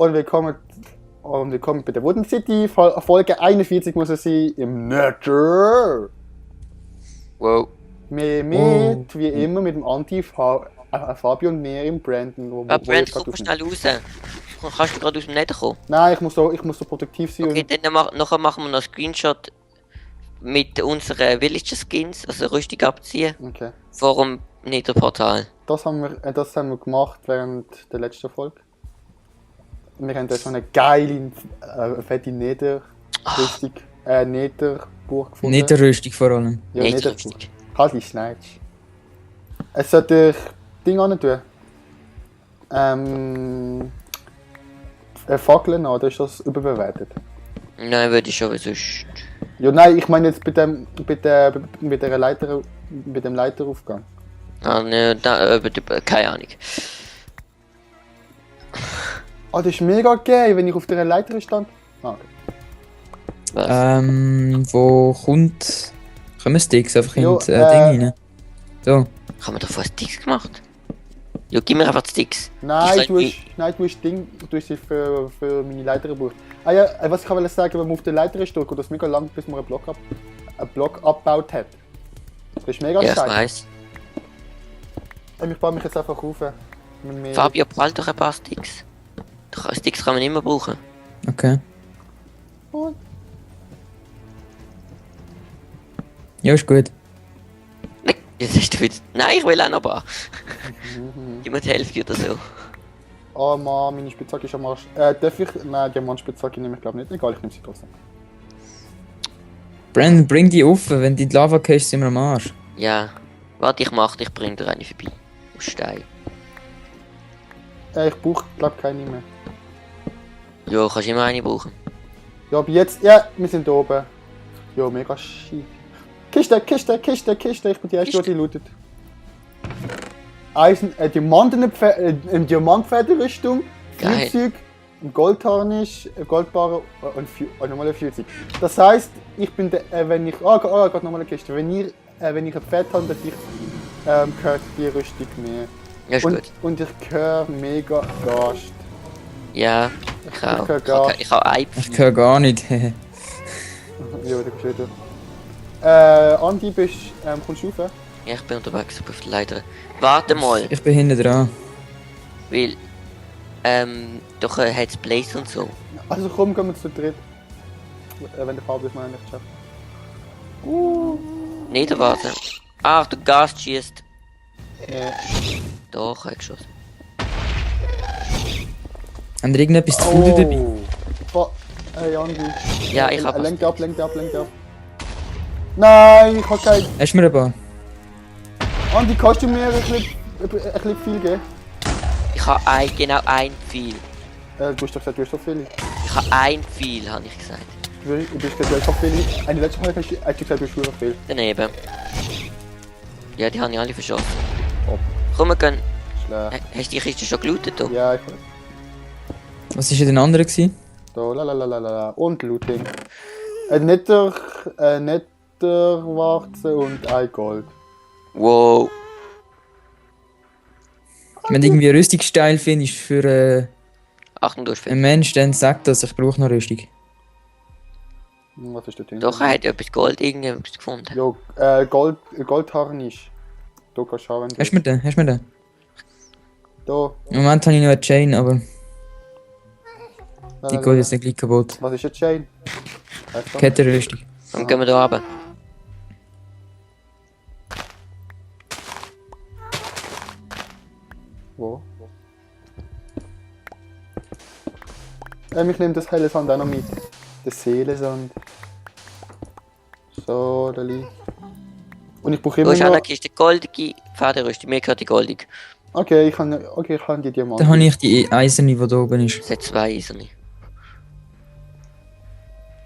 und willkommen bei der Wooden City. Folge 41 muss es sein im Nurture. Wow. Wie immer mit dem Fabio und mir im Brandon. Brandon, guck mal schnell raus. Kannst du gerade aus dem Nether kommen? Nein, ich muss so produktiv sein. Okay, dann nachher machen wir noch einen Screenshot mit unseren Villager Skins, also Rüstung abziehen. Okay. Vor dem Nether-Portal. Das haben wir gemacht während der letzten Folge. Wir haben da so eine geile, fette Nether-Rüstung, Nether-Burg gefunden. Nether-Rüstung vor allem. Ja, Nether-Rüstung. Halt die Schneidsch. Es sollte ich Ding an tun. Fackeln an, oder ist das überbewertet? Nein, würde ich schon, weil sonst... Ja, nein, ich meine jetzt mit dem Leiteraufgang. Ah, ne, keine Ahnung. Ah, das ist mega geil, wenn ich auf der Leiter stand. Ah, okay. Was? Wo kommen Sticks einfach in Jo, das Ding rein? So. Haben wir davor Sticks gemacht? Ja, gib mir einfach die Sticks. Nein, du hast sie für meine Leiter gebraucht. Ah ja, was ich wollte sagen, wenn man auf der Leiter steht, geht das mega lang, bis man einen Block abgebaut hat. Das ist mega Ja, ich scheiße. weiss. Ich baue mich jetzt einfach auf. Fabio, behalt doch ein paar Sticks. Sticks kann man immer brauchen. Okay. Und? Ja, ist gut. Nein, jetzt hast du wieder... Nein, ich will auch noch ein paar. Gib mir die Hälfte oder so. Oh Mann, meine Spitzhacke ist am Arsch. Darf ich? Nein, Diamantspitzhacke nehme ich glaube nicht. Egal, ich nehme sie trotzdem. Brandon, bring die auf, wenn du in die Lava gehst, sind wir am Arsch. Ja. Warte, ich bring dir eine vorbei. Aus Stein. Ich brauche glaube keine mehr. Ja, kannst immer eine brauchen. Ja, aber jetzt, ja, wir sind oben. Ja, mega shit. Kiste. Ich bin die erste, die lootet. Diamantfederrüstung, Geil. Flugzeug, ein Goldharnisch, ein Goldbarre und ein normaler Flugzeug. Das heisst, ich bin der, wenn ich, gerade nochmal eine Kiste. Wenn ich ein Pferd habe, dass ich gehört die Rüstung mehr. Ja, ist gut. Und ich höre mega Gast. Ja, ich auch. höre gar- Ich habe ein Ich höre gar nicht. Ja, du bist wieder. Andi, kommst du rauf? Ja, ich bin unterwegs auf der Leiter. Warte mal, Ich bin hinten dran. weil... doch hat es Blaze und so. Also komm, gehen wir zu dritt. Wenn der Fabio es mal nicht schafft. Nicht warten. Ach, du Gas schießt. Doch, er hat geschossen. Haben ihr irgendetwas zu tun dabei? Hey Andi. Ja, ich hab was. Lenk ab. Nein, ich hab kein... Hast du mir ein paar? Andi, kannst du mir ein bisschen viel geben? Ich habe genau ein Pfeil. Du hast doch gesagt, du hast so viele. Ich habe ein Pfeil, habe ich gesagt. Du hast gesagt, du hast so viele. Eine letzte Folge hast du gesagt, du hast so viel. Daneben. Ja, die habe ich alle verschossen. Oh. Komm, wir gehen. Schlecht. Hast du die Kiste schon gelootet? Du? Ja, ich weiß. Was war denn der andere gewesen? Da, lalalala. Und Looting. Ein Netterwarze und ein Gold. Wow. Wenn du irgendwie Rüstungssteil findest für Achtung, du hast einen Mensch, dann sag das, ich brauche noch Rüstung. Was ist da drin? Doch, er hat ja etwas Gold irgendwas gefunden. Jo, Goldharnisch. Da kannst du schauen, wenn du Hast du mir den? Da. Im Moment habe ich noch eine Chain, aber die geht jetzt nicht gleich kaputt. Was ist jetzt Chain? Kettenrüstung. Dann gehen wir da runter. Wo? Ich nehme das helle Sand auch noch mit. Das Seelensand. So, da liegt. Und ich brauche Du immer hast auch eine noch... Kiste goldige Pferderüstung. Mir gehört die goldige. Okay, ich kann die Diamanten. Dann habe ich die Eiserne, die da oben ist. Es hat zwei Eiserne.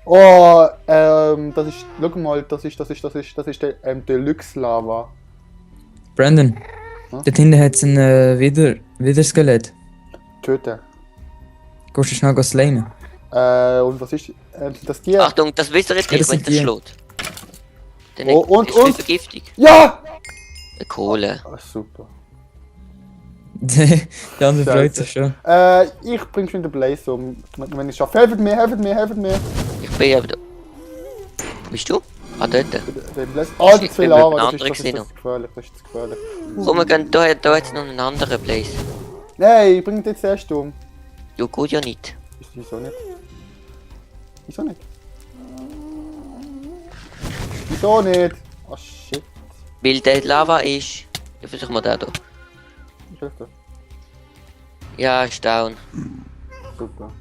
Oh, das ist... Schau mal, das ist der Deluxe Lava. Brandon, Hm? dort hinten hat es ein Widerskelett. Töten. Gehst du schnell slimen? Und was ist... das Tier? Achtung, das wisst ihr jetzt Ja, nicht, das wenn sind das die. schlägt. Dann Oh, und- ist es Vergiftung. Ja! Eine Kohle. Ah, super. Die andere freut Scheiße. sich schon. Ich bring schon den Blaze um, wenn ich es schaffe. Helft mir, helft mir, helft mir. Ich bin eben da. Wo bist du? Ah, dort. Den Blaze. Ah, das Ich ist viel bin Lava, mit einem das ist anderen das ist gefährlich, das ist gefährlich. Komm, wir gehen da jetzt noch einen anderen Place. Nein, ich bring den jetzt erst um. Du gut ja nicht. Wieso nicht? Wieso nicht? Wieso nicht? Ah, shit. Weil der Lava ist. Ich versuch mal den hier. Ich helfe dir. Ja, ist down. Super.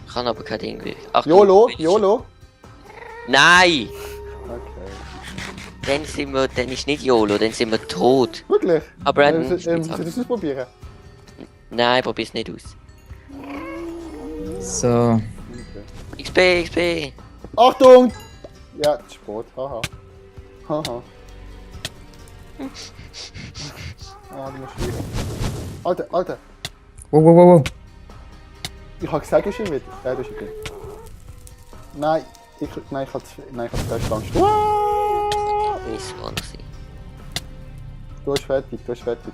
Ich kann aber kein Ding. Achtung, YOLO, willst- YOLO. Nein! Okay. Dann ist nicht YOLO, dann sind wir tot. Wirklich? Aber Brandon, Soll ich das ausprobieren? nein, probier's nicht aus. So. XP, XP! Achtung! Ja, das ist Sport. Haha. Haha. Ah, du musst wieder. Alter, Alter. Wow, wow, wow, wow. Ich hab gesagt, du bist wieder. Ja, du bist wieder. Nein, ich hab zuerst Angst. Ist war noch sein. Du bist fertig, du bist fertig.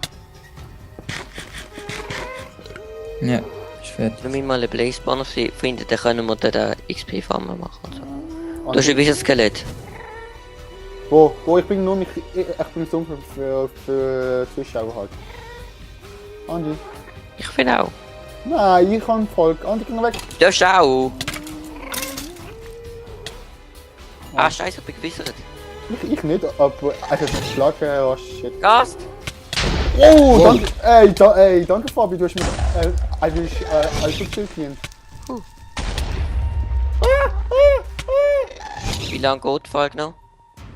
Ja, ist fertig. Wenn wir mal einen Blaze Banner finden, dann können wir den XP-Farmer machen. Und so. Du hast ein gewisses Skelett. Wo, ich bin nur mich. Ich bin so für Zuschauer halt. Andi. Ich bin auch. Nein, ich kann Volk. Andi, geh weg. Du hast auch. Ah, scheiße, ich bin gewissert. Ich nicht, aber also das Schlagen, oh shit. Gast! Oh, danke, ey, danke Fabi, du hast mich eigentlich als Schutzschild gedient. Wie lange geht die Folge noch?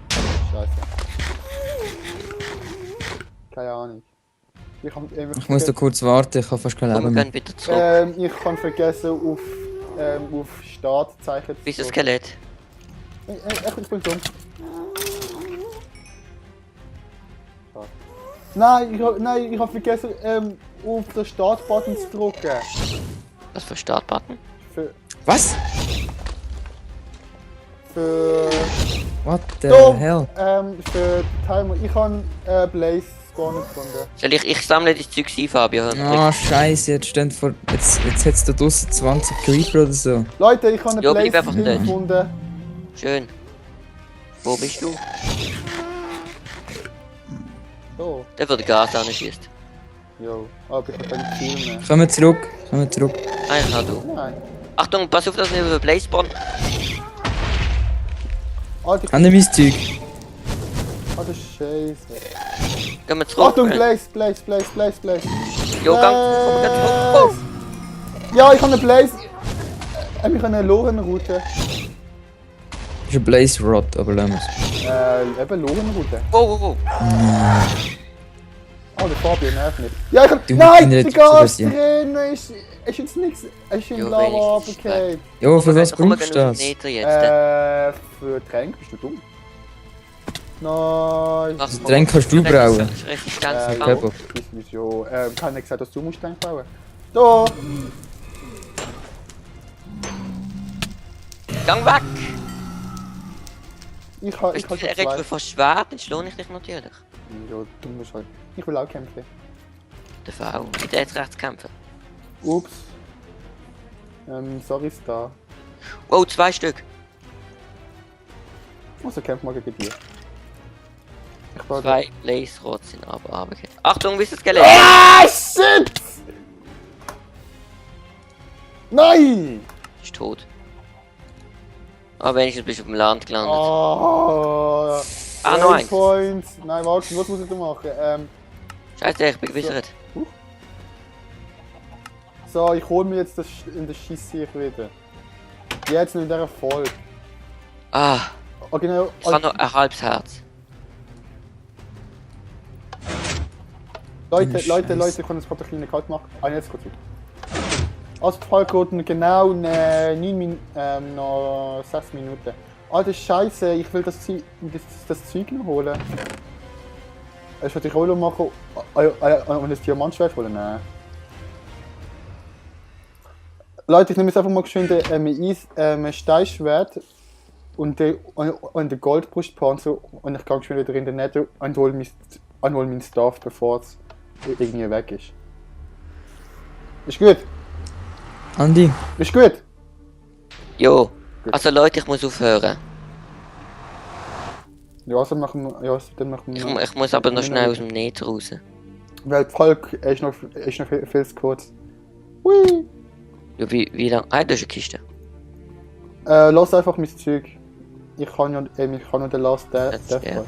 Scheiße. Keine Ahnung. Ich muss da kurz warten, ich habe fast kein Komm, wir Leben mehr. gehen wieder zurück. Ich kann vergessen auf Startzeichen Bis das drücken. Skelett. Ich bin dumm. Schade. Nein, ich hab vergessen auf den Startbutton zu drücken. Was für Startbutton? Was? Für What the Dumm. hell? Für Timer. Ich kann Blaze spawnen gefunden. Soll ich sammle das Zeug ein, Fabio. Ah, scheiße, jetzt stehen vor. Jetzt hat's da draussen 20 Creeper oder so. Leute, ich habe Ja, eine bleib Blaze einfach dort. gefunden. Schön. Wo bist du? So, Der würde Gas anschießt. jo. Aber ich habe kein Ziel mehr. Kommen zurück, kommen zurück. Ah, ich habe du. Nein. Achtung, pass auf, dass wir über Blaze spawnen. Alter, Haben mein Zeug? Alter Scheiße. Gehen wir zurück. Achtung, Blaze. Jo, gang. Komm, wir gehen zurück. Ja, ich habe eine Blaze. Ich habe eine Lorenroute. Ist ein Blaze Rod, aber lassen wir's. Eben Lorenroute. Wow, wow, wow. Oh, der Fabio nervt nicht. Ja, ich hab. Du Nein, musst die nicht Gas zu drin ist jetzt nichts. Es ist in Jo, Lava wenigstens runtergefallen. Jo, für was Komm, wir brauchst gehen du auf den das? Nether jetzt. Für Tränke bist du dumm. Nein. Mach's mal. Tränke kannst du brauen. Resistenz Äh, bauen. Wieso? Kann nicht gesagt, dass du musst Tränke bauen. Da! Gang weg! Ich habe Weißt du, schon er redet zwei. von Schwert, dann schlage ich dich natürlich. Ja, du musst halt. Ich will auch kämpfen. Der V. Mit jetzt rechts kämpfen. Ups. Sorry, Star. Wow, 2 Stück. Also kämpf mal gegen dich. Ich baue 2 Blaze Rot sind aber runtergefallen. Achtung, wie ist das Skelett? Ah, shit! Nein! Ist tot. Aber wenigstens bist du auf dem Land gelandet. Oh, Ah, noch eins. Points. Nein, warte, was muss ich da machen? Scheiße, ich bin gewissert. So, ich hol mir jetzt das in der Scheiße wieder. Jetzt nicht in dieser Folge. Ah, Oh, genau. ich habe noch ein halbes Herz. Leute, Scheiße. ich kann jetzt gerade einen kleinen Cut machen. Ah, jetzt kurz. Also, Fallquoten genau 9 Minuten, noch 6 Minuten. Alter Scheiße, ich will das Zeug noch holen. Ich wollte die Rolle machen und das Diamantschwert holen. Nein. Leute, ich nehme jetzt einfach mal geschwind ein Steinschwert und den Goldbrustpanzer und ich kann geschwind wieder in den Netto und hol mein Stuff, bevor es irgendwie weg ist. Ist gut? Andi, Ist gut? Jo. Gut. Also Leute, ich muss aufhören. Ja, also machen wir... Ja, also dann machen wir... Ich muss aber noch schnell aus dem Netz raus. Weil die Folge ist noch viel zu kurz. Hui! Ja, wie lange? Ah, das ist eine Kiste. Lass einfach mein Zeug. Ich kann ja den Last That's Death fair.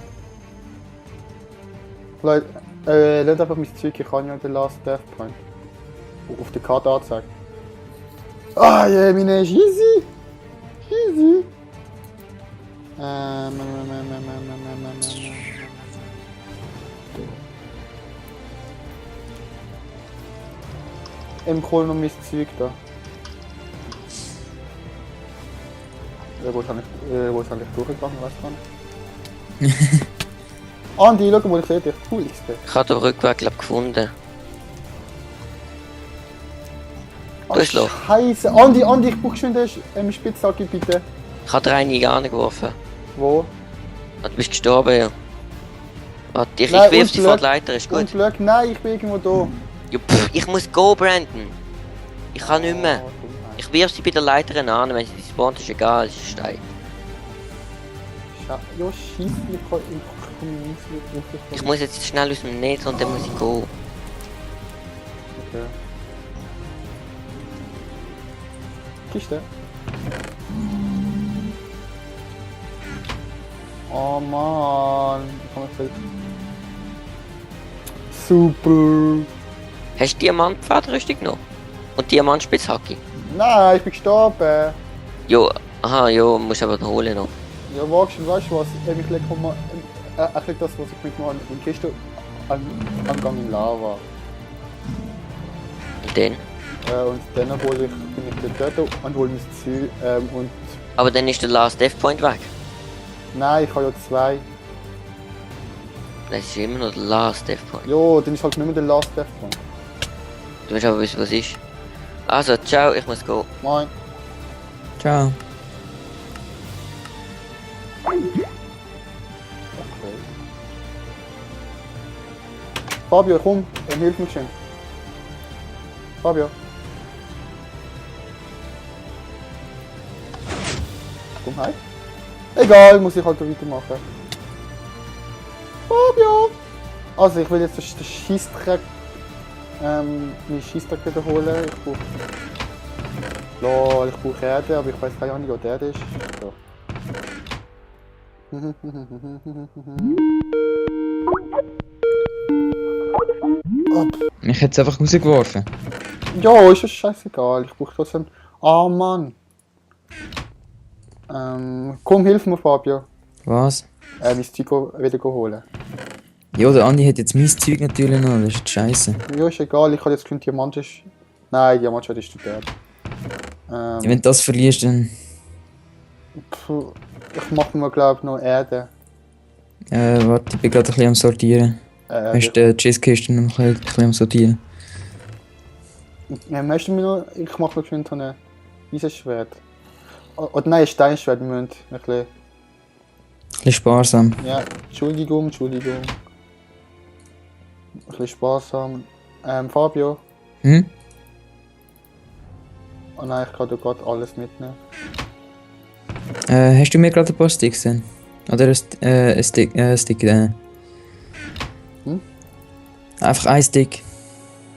Point. Leute, lass einfach mein Zeug, ich kann ja den Last Death Point. Auf der Karte anzeigen. Ah, ja, meine ist easy! Easy! Im Kohl noch mein Zeug da. Wo ist eigentlich durchgegangen, weiß ich gar nicht. Andi, schau mal, ich sehe dich. Coolste. Ich habe den Rückweg glaub, gefunden. Du hast Loch. Scheiße. Andi, ich brauche schon eine Spitzhacke, bitte. Ich habe dir eine angeworfen. Wo? Ah, du bist gestorben, ja. Warte, ich Nein, wirf sie und vor die Leiter, ist gut. Und Glück, nein, ich bin irgendwo da. Ja, ich muss gehen, Brandon. Ich kann nicht mehr. Ich wirf sie bei der Leiter an, wenn sie spawnt, ist egal, es ist ein Stein. Ja, scheiße, ich kann nicht. Ich muss jetzt schnell aus dem Netz und dann muss ich gehen. Okay. Kiste. Oh Mann. Super. Hast du Diamantpfadrüstung noch? Und Diamantspitzhacke? Nein, ich bin gestorben. Jo, aha, jo, muss aber noch holen noch. Ja, weißt du was? Ich leg mal das, was ich mitmache, in die Kiste angegangen in Lava. Und dann? Und dann bin ich dort und hole mein Ziel. Und Aber dann ist der Last Death Point weg. nein, ich habe ja 2. Das ist immer noch der Last Death Point. Jo, dann ist halt nicht mehr der Last Death Point. Du willst aber wissen, was ist. Also, ciao, ich muss gehen. Moin. ciao. Okay. Fabio, komm, hilf mir schön. Fabio. Komm heim. Egal, muss ich halt weitermachen. Fabio! Also ich will jetzt den Scheissdreck, meinen Scheissdreck wiederholen. Ich brauche... Lol, ich brauche Erde, aber ich weiß keine Ahnung, wo der ist. So. Mich hat's einfach rausgeworfen. Ja, ist es scheißegal. Ich brauche trotzdem... Ah, Mann. Komm, hilf mir, Fabio. Was? Mein Zeug wieder holen. Ja, der Andi hat jetzt mein Zeug natürlich noch, das ist scheiße. Ja, ist egal, ich habe jetzt keinen Diamantisch. Nein, Diamantschwert ist der. Wenn du das verlierst, dann... Ich mache mir, glaube ich, noch Erde. warte, ich bin gerade ein bisschen am Sortieren. Hast du die Cheestkiste noch ein bisschen am Sortieren? Ja, möchtest du mir noch... Ich mache mir schon ein Eisenschwert. Oder nein, ein Steinschwert, wir müssen ein bisschen... Ein bisschen sparsam. Ja, Entschuldigung. Ein bisschen sparsam. Fabio. Hm? Oh nein, ich kann da gerade alles mitnehmen. Hast du mir gerade ein paar Sticks denn? Oder ein Stick, Stick Hm? Einfach ein Stick.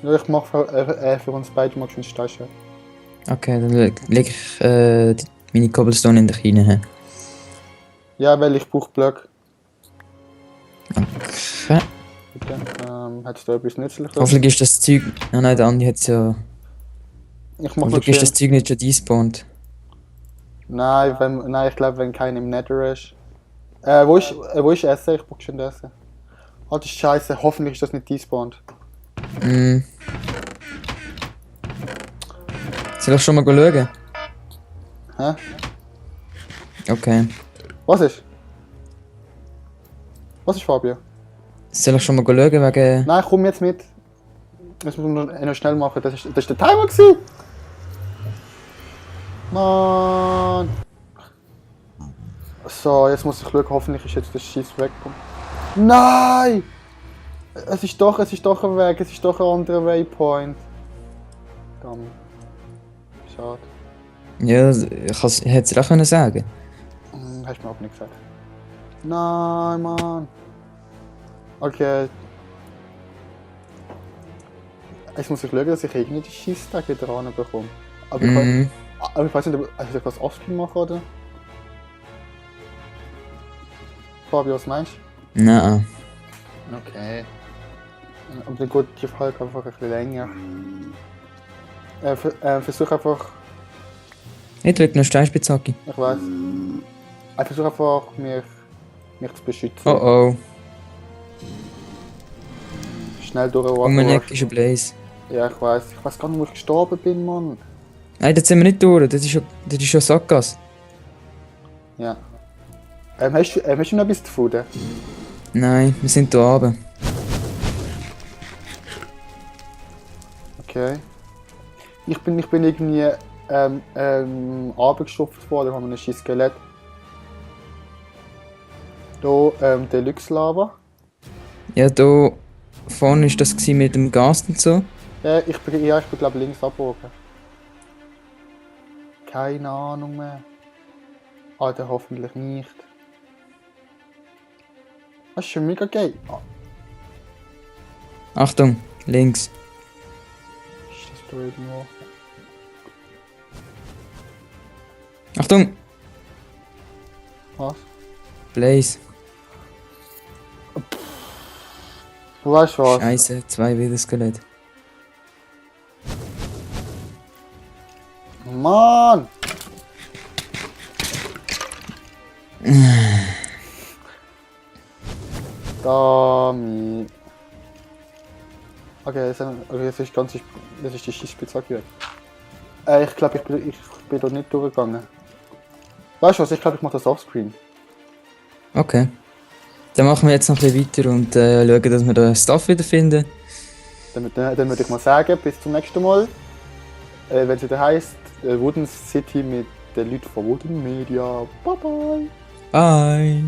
Ja, ich mache für uns beide mal schon ein Steinschwert. Okay, dann leg ich meine Cobblestone in dich rein. Hä? Ja, weil ich brauche Blöcke. Okay. Bitte. Hättest du etwas Nützliches? Hoffentlich ist das Zeug... Ah nein, der Andi hat's ja... Ich mach noch Hoffentlich ist schön. das Zeug nicht schon despawned. Nein, ich glaube, wenn keiner im Nether ist. Wo ist Essen? Ich brauche schon Essen. Alter Scheiße, hoffentlich ist das nicht despawned. Hm. Soll ich schon mal schauen? Hä? Okay. Was ist? Was ist, Fabio? Soll ich schon mal schauen wegen... Nein, komm jetzt mit. Das müssen wir noch schnell machen. Das ist der Timer gewesen. Mann. So, jetzt muss ich schauen. Hoffentlich ist jetzt der Scheiß weggekommen. Nein! Es ist doch ein Weg, es ist doch ein anderer Waypoint. Verdammt. Schade. Ja, ich hätte es dir auch können sagen. Hast du mir auch nicht gesagt. Nein, Mann. Okay. Jetzt muss ich schauen, dass ich irgendwie die Schießtag wieder ranbekomme. Aber, aber ich weiß nicht, ob ich das offscreen mache, oder? Fabio, was meinst du? Nein. Okay. Aber dann geht die Folge einfach ein bisschen länger. Versuch einfach... Ich drücke noch Steinspitzhacke. Ich weiß. Ich versuche einfach, mich zu beschützen. Oh oh. Schnell durch Um eine Ecke ist ein Blaze. Ja, ich weiß. Ich weiß gar nicht, wo ich gestorben bin, Mann. Nein, das sind wir nicht durch. Das ist schon Sackgasse. Ja. Hast du noch etwas zu futtern? Nein, wir sind hier oben. Okay. Ich bin irgendwie abgestopft worden, haben wir ein Skelett. Hier Deluxe Lava. Ja, da vorne war das mit dem Gas und so. Ja, ich bin glaube links abgebogen. Keine Ahnung mehr. Alter, hoffentlich nicht. Das ist schon mega geil. Achtung, links. Ist das da irgendwo? Achtung! Was? Blaze. Du weißt was? Scheiße, 2 Wiederskelett. Mann! Damit. Okay, jetzt ist die Schießspitzhacke weg. Ich glaube, ich bin da nicht durchgegangen. Weißt du was? Ich glaube, ich mache das offscreen. Okay. Dann machen wir jetzt noch ein bisschen weiter und schauen, dass wir den Stuff wiederfinden. Dann würde ich mal sagen, bis zum nächsten Mal. Wenn es wieder heisst, Wooden City mit den Leuten von Wooden Media. Bye bye! Bye!